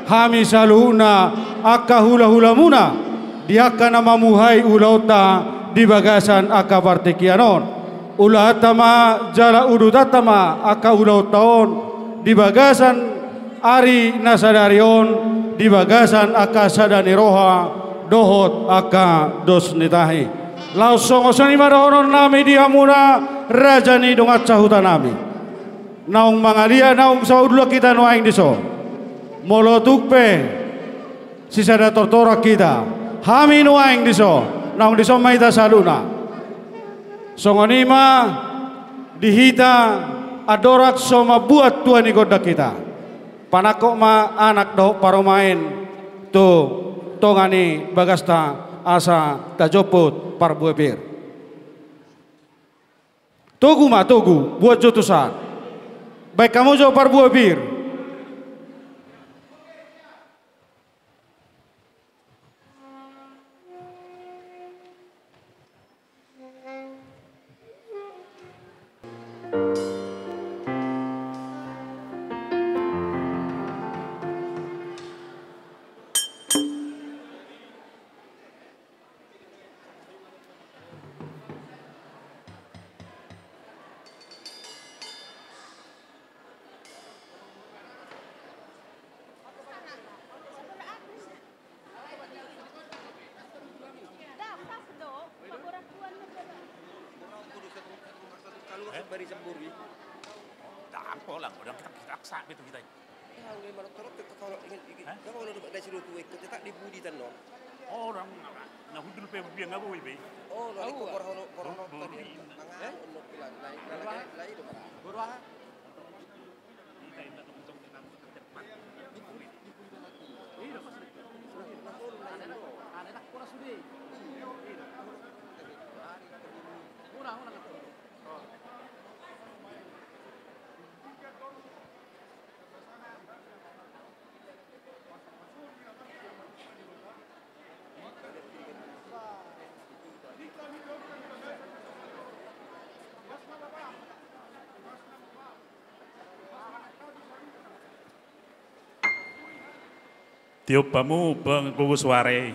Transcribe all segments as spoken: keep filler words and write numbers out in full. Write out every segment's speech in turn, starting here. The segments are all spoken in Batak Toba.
Hami saluhutna angka hulahulamuna, di angka na mamuhai ulaonta di bagasan angka partingkian on. Ulahanta ma jala udutanta ma angka ulaonta on di bagasan ari na sadari on, di bagasan angka sada ni roha dohot angka dos ni tahi. Laos songon i ma dohononnami di hamuna, raja ni dongan sahutanami. Naung mangaliat, naung saundulan hita nuaeng dison. Molo tung pe sisada tortoran hita, hami nuaeng dison, naung dison ma hita saluhutna. Songon i ma di hita andorang so mambuat tua ni gondang hita. Panangkok ma anak dohot parumaen tu tonga ni bagasta asa tajomput parbue pir. Togu ma, togu, buat jo tusan. Baen hamu jo parbue pir. Dang pola, dang kita kita aksa betul kita. Hah? Orang na hundul pe bia nga boi be. Oh, lalu ko porhono porhono tadi. Mangan untuk bilang lain lain lain. Guru aha? Tiop hamu panggogo suara i.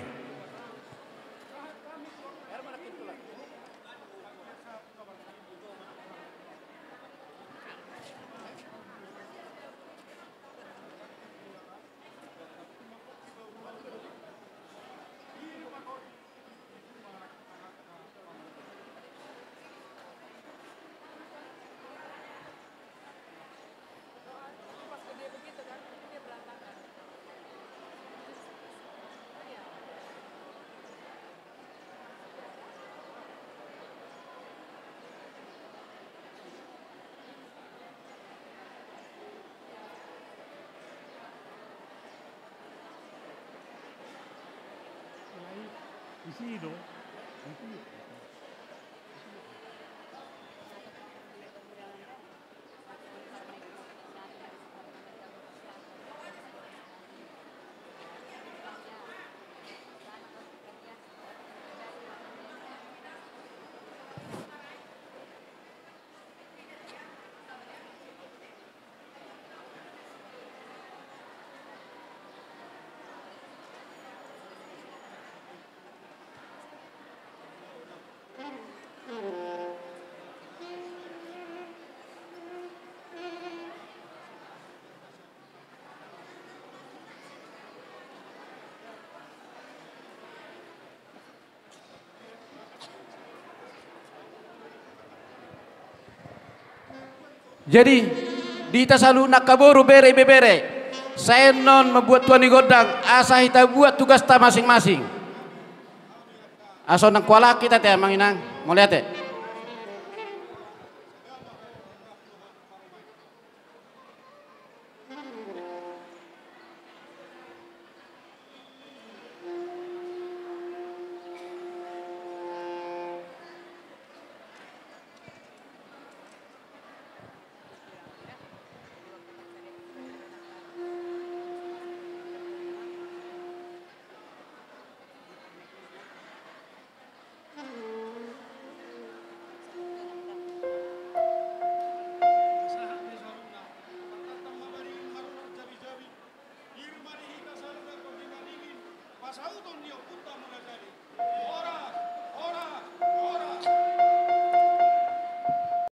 Isi do. Jadi, di hita saluhutna angka boru, bere, ibebere, sai annon mambuat tua ni gondang, asa hita buat tugasta masing-masing. Asa unang hualap hita te, amang inang. Mauliate. Sauton ni ompunta Murajadi.